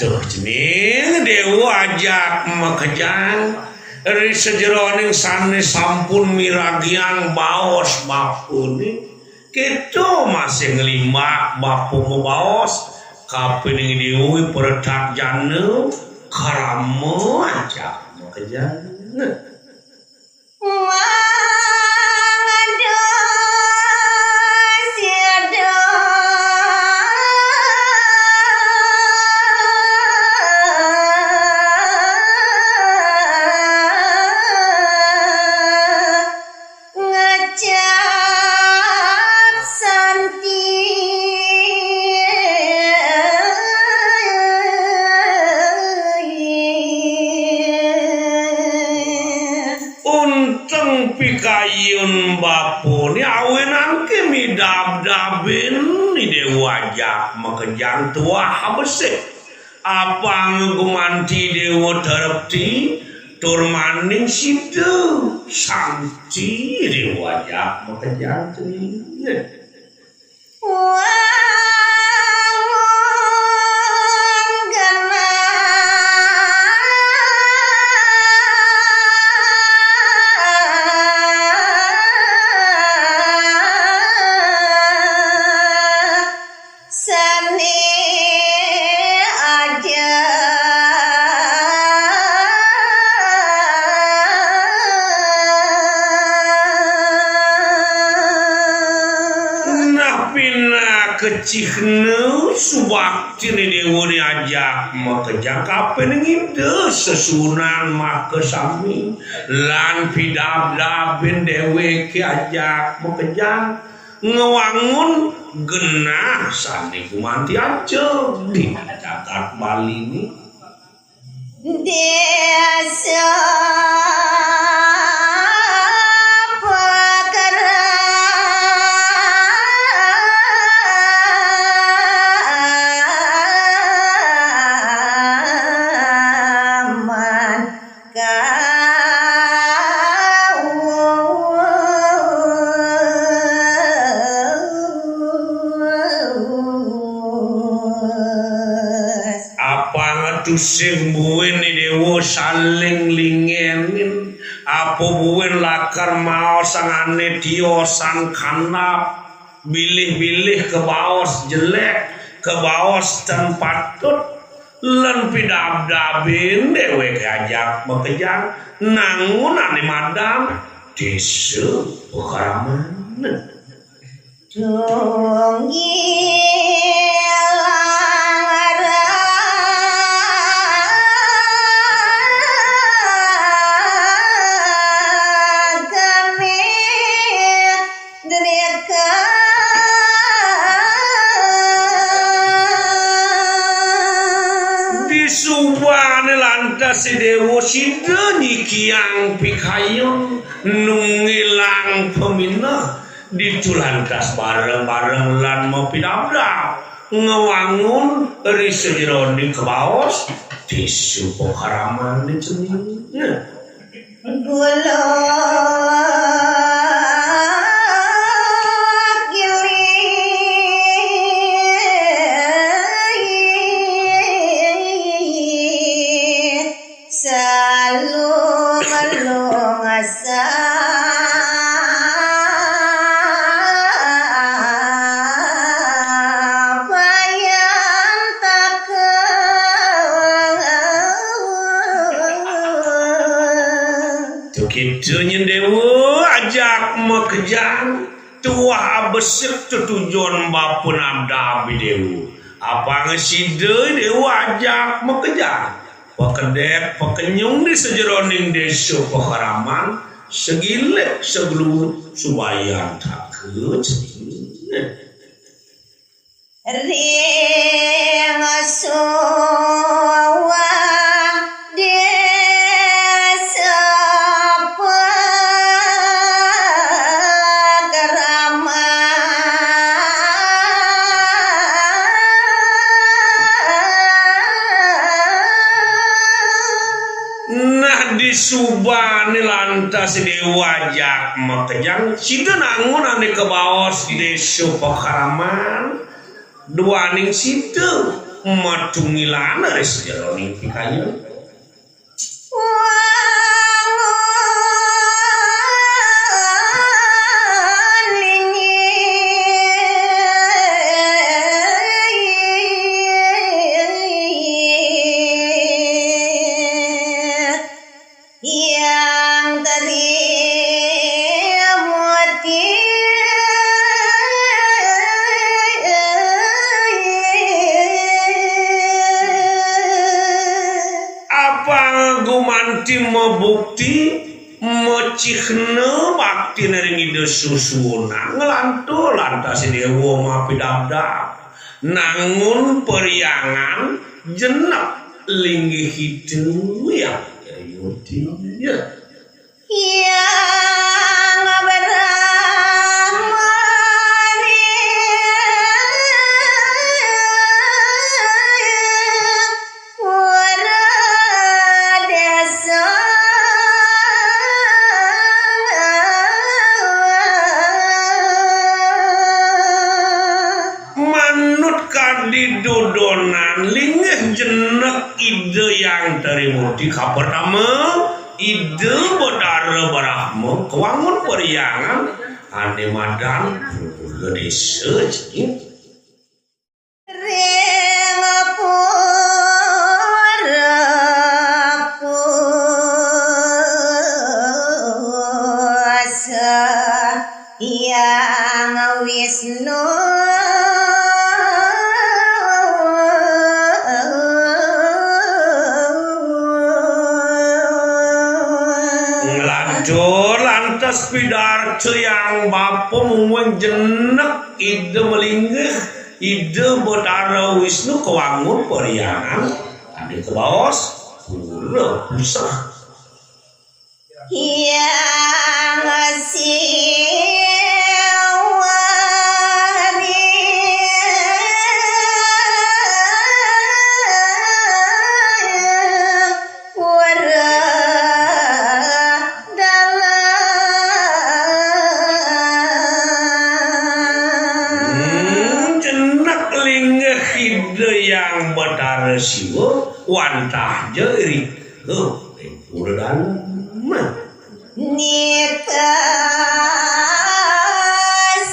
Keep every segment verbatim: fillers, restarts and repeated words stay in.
Tuh, cening Déwa ajak makejang. Ri sajeroning sané sampun miragiang baos bapané, kéto masih nglimbak bapa mabaos, kapining Déwa paretak jana, krama ajak makejang. Unteng pikayun bapané awinan ké midabdabin I Déwa ajak makejang tuah abesik. Apang gumanti Déwa trepti, tur maning sida santi Déwa ajak makejang cening. Nah, pinaka cihna subaktiné Déwané ajak makejang kapining Ida sesuunan makasami lan pidabdabin déwéké ajak makejang ngwangun genah sané gumanti ajeg di jagat Baliné. Apang tusing buin I Déwa saling lingénin, apa buin lakar maosang ané tiosan kandap, bilih-bilih kabaos jelék, kabaos tan patut, lan pidabdabin déwék ajak makejang, nangun ané madan désa pakraman. Disubané lantas I Déwa sida nyikiang pikayun nunggilang pamineh, ditu lantas bareng-bareng lan mapidabdab ngwangun ri sajeroning kabaos désa pakraman cening. Tuh kitu nyén Déwa ajak makejang, tuah abesik tetujon bapa nadab I Déwa. Apang sida Déwa ajak makejang, pakedék pakenyung di sajeroning désa pakraman, sagilik sagluluk subayantaka cening. Bani lantas Déwa Ajak Makejang, sida nangun ané kabaos désa pakraman, duaning sida matunggilan ring sajeroning pikayun. Hyang Tari Muti. Apang gumanti mabukti, macihna bakti ring Ida Susuhunan, nglantur lantas Déwa mapidabdab. Nangun perhyangan jenek linggih Ida Hyang Tari Muti. Ya. Hyang Brahmana Pura Desa. Manut kadi dudonan, linggih jenek Ida Hyang Tari Muti kapertama, Ida Betara Brahma kawangun perhyangan ané madan Pura Desa, jani. Ring pura pusa Hyang Wisnu. Nglantur lantas pidarta Hyang Bapa mungguing jenek Ida malinggih, Ida Betara Wisnu kawangun perhyangan ané kabaos Pura Puseh. Hyang Siwa Pura Dalem. Hmm, jenek linggih Ida Hyang Betara Siwa wantah ja irika ring Pura Dalem. Nika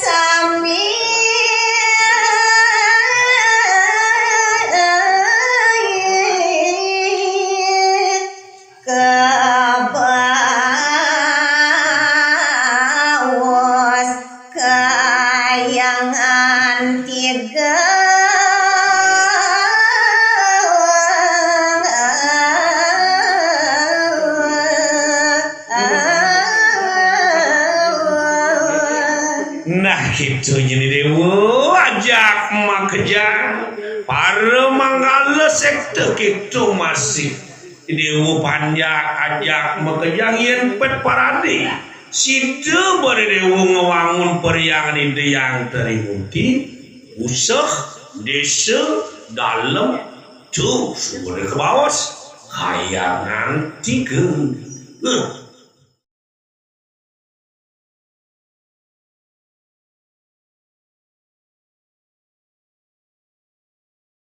sami kabaos kahyangan tiga. Nah, kéto jani Déwa Ajak Makejang. Para manggala sekta kéto masih Déwa Panjak Ajak Makejang yén pét paradé. Sida bari Déwa ngwangun perhyangan Ida Hyang Tari Muti, Puseh, Désa, Dalem, tuh, suba kabaos kahyangan tiga. Héh.